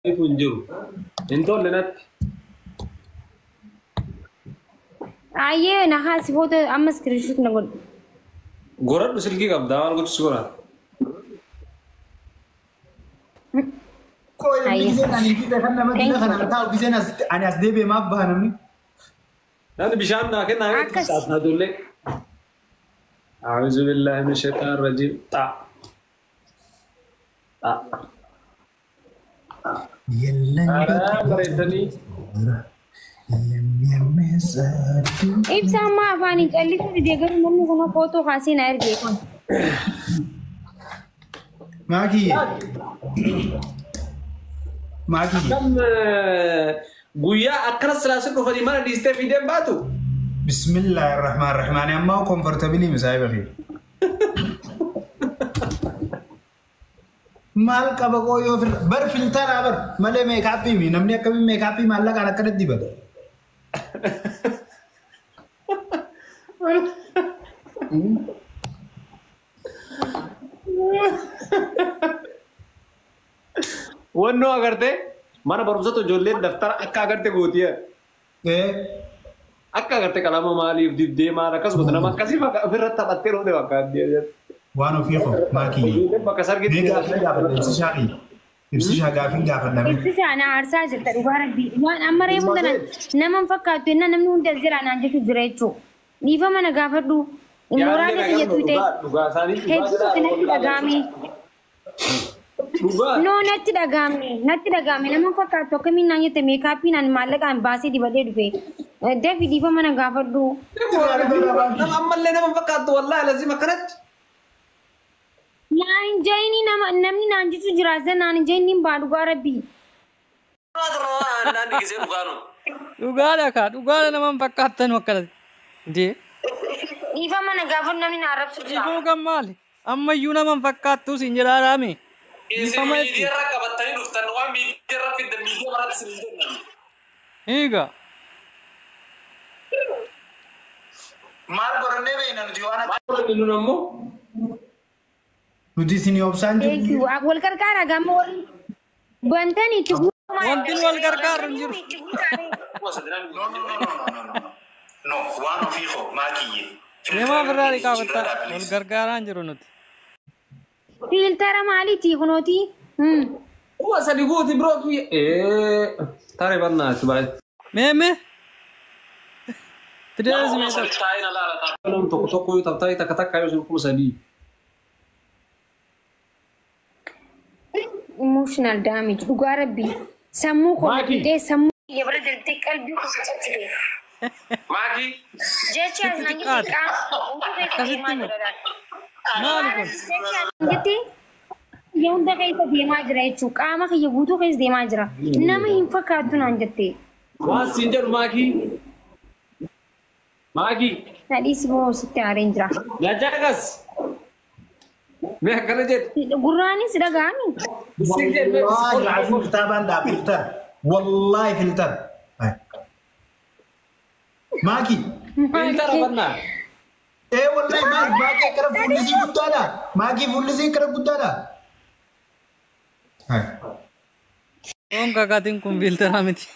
Ifu hin jiru. Hin tolle natti. Ayyee na haasi footoo amma iskiriishuut na godhu. Goradhu silkii qabdaa maal gochuu si godhaa? Koo namni giseen ani hin kan nama Thank dila you. kana taa'u giseen as ani as deebi'e maaf baha namni. Namni bishaan naa kennaa Akkas. naa ijoollee. A'uuzu billaahi min shaytaan rajiim. Xaa. Xaa. Aaraa bareeddanii. Ibsa ammaa afaaniin callisuu didee garuu namni kun footoo kaasee na ergee kun. Maakii. Maakii. Akkam guyyaa akkana silaasii dhufanii mana dhiistee fiideen baatu. Bismillahirrahmanirrahim. Ani ammaa comfortably misaayiba fi. Maal qaba qooyyoo firra bar filtaraa bar malee meekaappii mi namni akkamiin meekaappii maallaqaan akkanatti dibata. Wannoo agartee mana barumsatti ijoolleen daftara akka agarte gootiya. Ee Akka agarte qalama maaliif dibdee maal akkasumas nama akkasii ofirratti taphattee dhufte bakka waan ofii koo maakii. Ijoolleen bakka sargitti. Mee gaaffii gaafadha ibsishaa fi ibsishaa gaaffiin gaafadha. Ibsisa na aarsaa jirta dhugaa rabbii. Waan amma reefu kana nama hin fakkaattu jennaan namni hundi as jira naan jechuu jira jechuudha. Dhiifama na gaafadhu. Mooraalee kiyyatu ta'e. Dhugaa isaanii Hedduu tokko natti dhagahame. Dhugaa. No natti dhagahame. Natti dhagahame. Nama hin fakkaattu akkamiin naan jette meekaappiin ani maallaqaan baasee dibadhee dhufe. Dafi dhiifama na gaafadhu. Nama ammallee nama hin fakkaattu wallaahi lazima akkanatti. Naan hin jayini nama namni naan jechuu jira as naan hin jayini hin baa dhugaa rabbii. Andaandi gisee dhugaa nu. Dhugaadha kaa dhugaadha nama hin fakkaattan akkanatti. Dee Dhiifama na gaafadhu namni na arrabsu jira. ifuu kan maali? Ammayyuu nama hin fakkaattu siin jedhaadhaami. Isin Dhiifama itti. miidiyaa irra qabattanii dhuftan waan miidiyaa irra fiddan miidiyaa maratti isin hin jennan. Hiiga. Maal qorannee beekna nuti waan akka. Maal nun ammoo Nuti isin obsaan Thank jiru. you. Wal gargaara gama warri bantanii itti guutumaa. Wanti nu wal gargaaru hin jiru. No no no no no no no. No waan ofii koo maakiyye. Deemaa ofirraa dhiqaafatta. Wal gargaaraa hin jiru nuti. Fiiltara maaliiti kunooti? Kuma sadi guuti biroo kiyya. Ee taree barnaati baay'ee. Mee mee. Fidees mee tokko. Namni tokko tokko yoo taphtee takka takka yoo sun kuma sadii. Emotional damage dhugaa rabbii. Sammuu koo Maaki. fidee sammuu kiyya bira darbitee qalbii koo cabsite. Maakii. Jecha as naan jette qaama guutuu keessa Akkasitti deemaa moo? jira. Maali kun? Jecha as naan jette kiyya hunda keessa deemaa jira jechuudha. Qaama kiyya guutuu keessa deemaa jira. Nama hin fakkaattu naan jette. Waan siin jedhu maakii. Maakii. Nadhiisi boo sitti aareen jira. Jajjaaqas. Mee akkana jedhu. Gurraanis dhaga'ami. Siin jedhu. Wallaahi alazim kitaabaan dhaa filtar. Wallaahi filtar. Maakii. Fiiltara bannaa. Ee wallahi maal maakii akkana fuullisii guddaadha. Maakii fuullisii akkana guddaadha. Oon kakaatiin kun fiiltara miti.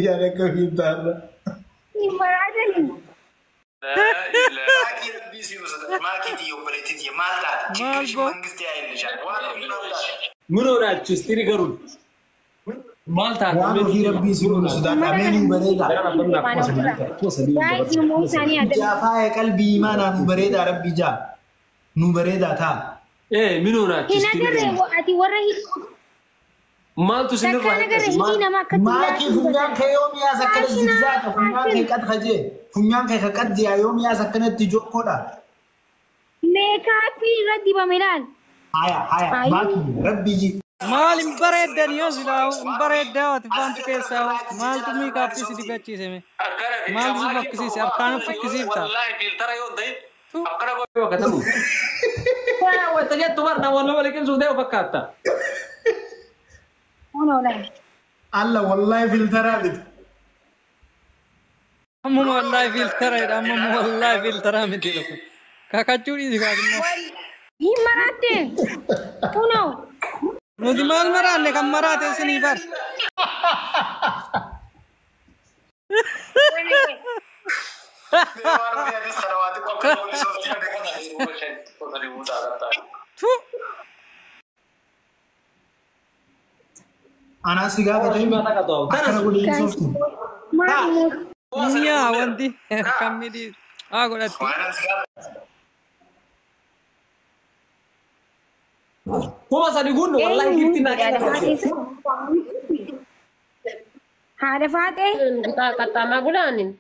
Yaada akka filtarra. Hin baraatanii. Maakii rabbii si ibsata. Maakii tiyya obboleettii tiyya maal taate? Maal Chikkirishi boo? mangistii haa inni Waan ofii maal taate? Mun hoodaachu isti garuu. Maal taate? Waan ofii rabbii si sodaadha. Mee nuu bareeda. Guys, yommuu isaanii adda Ijaa faaya qalbii imaanaa nuu bareedaa rabbii jaa. Nuu bareedaa taa. Ee min hoodaachu Hin isti agarre garuu. ati warra hidhii Maaltu isinirraa takkaan agarre hir'ise? hidhii Maal? nama akkatti Maakii funyaan kee yoom yaas akkana zigzaaga funyaan kee qad hajee funyaan kee qad ji'a yoom yaas akkanatti jokkoodha. Meekaappii irra dibame ilaal. Haya haya Ayi. maakii rabbii ji. Maal hin bareeddan yoo silaa hin bareeddaa ati faantu keessaa maaltu miikaappii si dibachiise mee? Maaltu si fokkisiise? Harkaan fokkisiifta. Wallaahi fiiltara yoo ta'e akkana godhee bakka ta'u. Waa wanta jettu bar nama nama liqimsuu ta'e fakkaata. Kun olaal. Alla wallahi filtaraa miti. Ammuma wallaahi fiiltara jedha ammuma wallaahi fiiltara miti dhufu. Kakachuu dhiisi kaas immoo. Hin maraatte. Kunoo. Nuti maal maraanne kan maraate isinii bar. Anaa si gaafatee akkana godhanii sooftu. Mi'a wanti kan miti haa godhatti. Kuma sadi gunnu wallahi gifti naa kenna. Haadha faatee. Qaxxaamaa bulaanin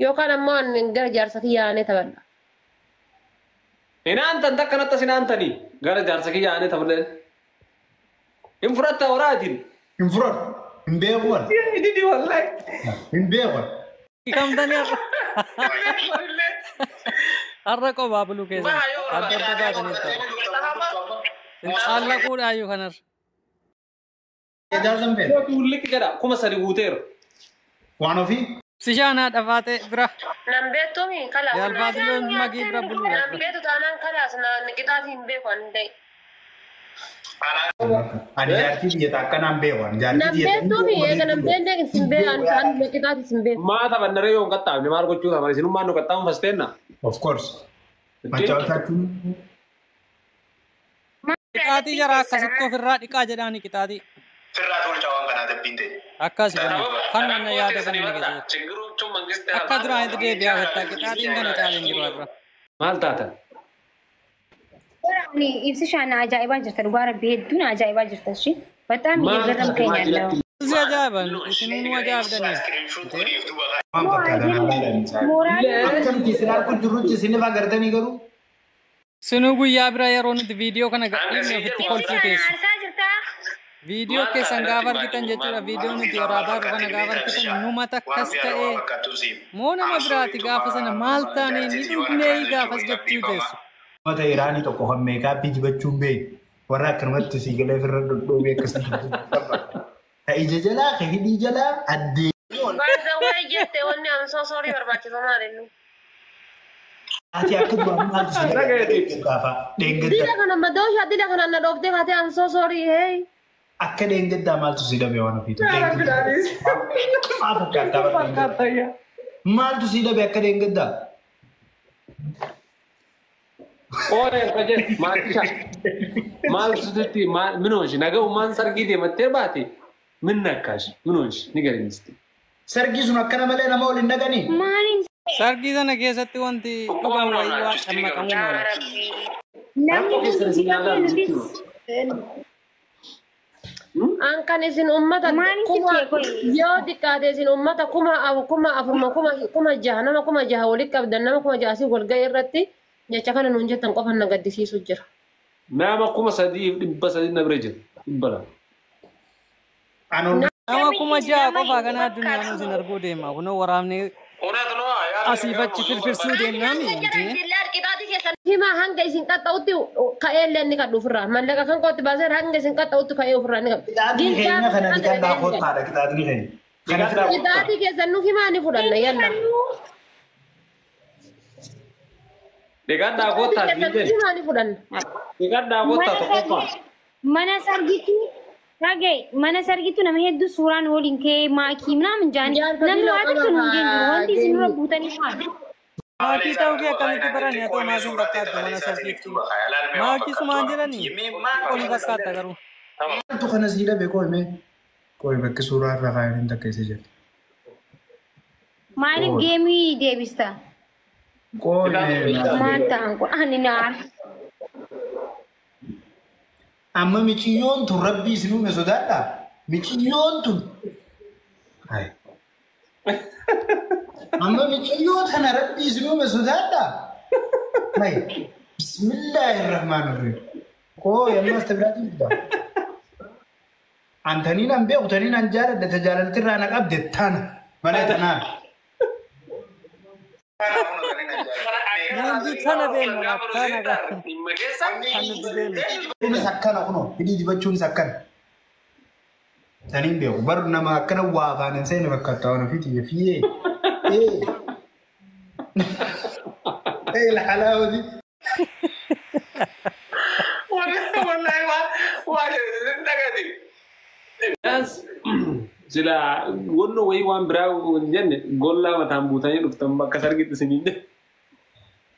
yookaan ammoo ani gara jaarsa kiyya aanee taphadha. Hinaantan takkanatti as hinaantanii gara jaarsa kiyya aanee taphadha. Hin fudhatta horaatiin. Hin fudhadhu. Hin beeku wal. Didi wallahi. Hin beeku wal. Kamtanii har'a. Har'a qophaa buluu keessan adda adda baatanii ta'a. Xaallaquudhaayyuu kanarra. Jaarsan fe'e. Ullikki jedha kuma sadi guuteera. Waan ofii. Sishaan haadha faatee bira. Nan beektuumi kalaas. Jaalbaatiloon magii bira buluudha. Nan beektu taanaan kalaas naan qixaatii hin beeku ani ta'e. Ani jaartii biyya akkanaan beeku. Nan beektuumi eega nan beekne isin beekan ani qixaatii isin beeku. Maa taphannaree yoo hin qaxxaamne maal gochuu taphana isinummaan nu qaxxaamu fasteenna. Of course. Machaawwataa Qixaatii jara akkasitti ofirraa dhiqaa jedhaani qixaatii. Firraa tolchaa waan kanaa dabbiin ta'e. Akkas kan mana yaada kan inni keessatti. Akka duraan itti deebi'aa fettaa qixaatiin kana caaleen jiru har'a. Maal taatan? Ani ibsishaan ajaa'ibaa jirta dhugaa rabbii hedduun ajaa'ibaa jirta ishee. Bataam eegaram keenya allaa'u. Si ajaa'iban isinuu ajaa'ibdanii. Waan fakkaatan haalaan isaa. Akkamti isin arguu jirrutti isinif agartanii garuu. Sinuu guyyaa bira yeroo nuti viidiyoo kana gadhiifne ofitti kolfuu teessu. Viidiyoo keessan gaafa argitan jechuudha. Viidiyoo nuti waraabaa jiru kana gaafa argitan numata akkas ta'ee moo nama biraati gaafa sana maal taane ni dhugnee gaafas jechuu teessu. Uummata Iraanii tokko kan meekaappii dibachuun beeku warra akkanumatti sii galee ofirra dhodhoobee akkasitti. Ka ija jalaa ka hidhii jalaa addee. Baay'ee jette wanni amsoo soorii barbaachisu maal inni? Ati akka duraan maaltu si gaafa dheengaddaa. Dila kana madooshaa dila kana na dhooftee kaatee amsoo soorii hey. Akka dheengaddaa maaltu si dhabe waan ofiitu. Maal fakkaata maaltu si dhabe akka dheengaddaa? Oye, kaje, maal maaltu maal min hoji naga ummaan sargii deemattee baate min nakkash min hoji ni garimisti. Sargii sun akkana malee nama waliin dhaqanii? Maaliin? Sargii sana keessatti wanti dhugaan wayii waan cammaqamuun oola. Namni An kan isin ummata kuma yoo xiqqaate isin ummata kuma afurma kuma jaha nama kuma jaha walitti qabdan nama kuma jaha asii wal ga'e irratti jecha kana nuun jettan qofan na gaddisiisu jira. Nama 3300 na bira jira. Dhibba lama. Nama 6000 qofa kana addunyaan isin arguu deema. Kunoo waraabni asiif achi firfirsuu deemnaami. Hima hanga isin qaxxa'utti ka'ee illee ni kadhu ofirraa. Mallaqa kan kootti baasee hanga isin qaxxa'utti ka'ee ofirraa ni qabdu. Qixaaxni keenya kana dhiqannaa koottaadha qixaaxni keenya. Qixaaxii keessan nu himaa ni fudhanna yalla. Dhiqannaa koottaa himaa ni fudhanna. Dhiqannaa koottaa tokkoffaa. Mana sargiitti dhagee mana sargiitti nama hedduu suuraan waliin ka'ee maakii minaamin jaanii namni waa tokko nu hin jiru wanti isin dura buutanii maali. Maakii ta'uu kee akkamitti barani haa ta'u maakiin fakkaattu mana sargiitti. Maakii sumaan jedhanii kun fakkaata garuu. Maaltu kana sii dhabe qo'ime qo'ime bakki suuraa irra kaa'anii hin takka isa jedhu. Maaliif geemii deebista? Qo'ime. Maal ta'an kun ani naar. Amma miciyyoon tun rabbii isin uume sodaadhaa? Miciyyoon tun. Amma miciyyoo tana rabbii isin uume sodaadhaa? Bismillaahirrahmaanirrahiim. Qooyi ammas tabiraatiin fida. Antaniin an beeku taniin an jaaladha tajaalaltirraa na qabde tana malee tanaan. Namni tana beeknu tana kan nuti beeknu. Kunis akkana kunoo hidhii dibachuunis akkana. Taniin beeku bar nama akkana waa afaan hin seene fakkaata waan ofiiti fiyyee. Ee الحلاوة دي. والله والله Sila wannoo wayii waan biraa hin jenne gollaa mataan buutanii dhuftan bakka sargitti isiniin jedhe.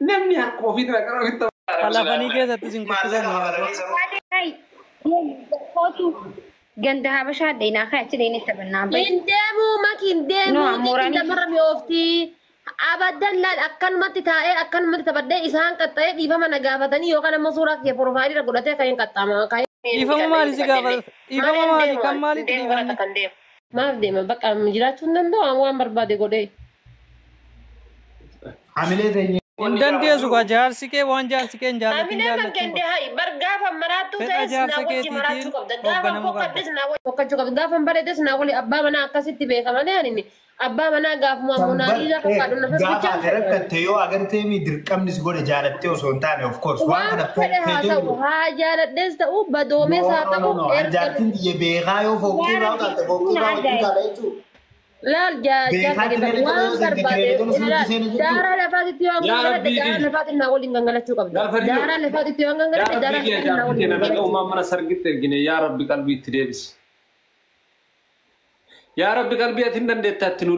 Namni harka ofiitiin akkana ofitti Falafanii keessatti isin Maallaqa kuffisan. hafaranii sanuu. Kootu ganda habashaa deenaa kai achi deenee taphannaa bayi. Hin deemuu maki hin deemuu No, mooraan- namarra mi'oofti. Abaddan laal akkanumatti taa'ee akkanumatti taphadhee isaan qaxxa'ee dhiifama na gaafatanii yookaan ammoo suuraa kiyya profaayilii godhatee kan hin qaxxaama. Dhiifama maali si gaafata? Dhiifama maali? Kan maalitti dhiifamni? Maaf deema bakka jiraachuu hin danda'u waan barbaade godhee. Hamilee teenyee Hin dandeessu gaa jaarsi kee waan jaarsi kee hin jaallatin Aminee kan jaallachuu kende hayi bar gaafa maraattuu Fedha ta'es naa jaarsa wajji keetiitiin maraachuu qabda. Gaafa hoogganamuu qabda. fokkadhes naa wajji fokkachuu qabda. Gaafa bareedes naa wali abbaa manaa akkasitti beekamanii ani abbaa manaa gaafuma munaanii fakkaadhu na Gaafa ati rakkatte yoo agartee mi dirqamni si godhe jaalattee osoo hin taane of course waan Waan kana fedhe haa ta'u haa jaaladhes ta'u badoomes haa ta'u erga Jaartiin tiyya beekaa yoo fokkii irraa utaalte fokkii irraa wajjin taala jechuudha. laal Beekaa jaartii waan barbaade daaraa lafaatitti waan Yaa gangaladhe Rabbii daaraa kiyya. lafaatti naa waliin gangalachuu qabda. Gaafa Daaraa lafaatitti waan Yaa gangaladhe daaraa Rabbii kiyya lafaatti naa jaartii waliin keenya naga gangalachuu. uumaan mana sargitti ergine yaa Rabbi qalbii itti deebisi. Yaa Rabbi qalbii ati hin dandeetta itti nu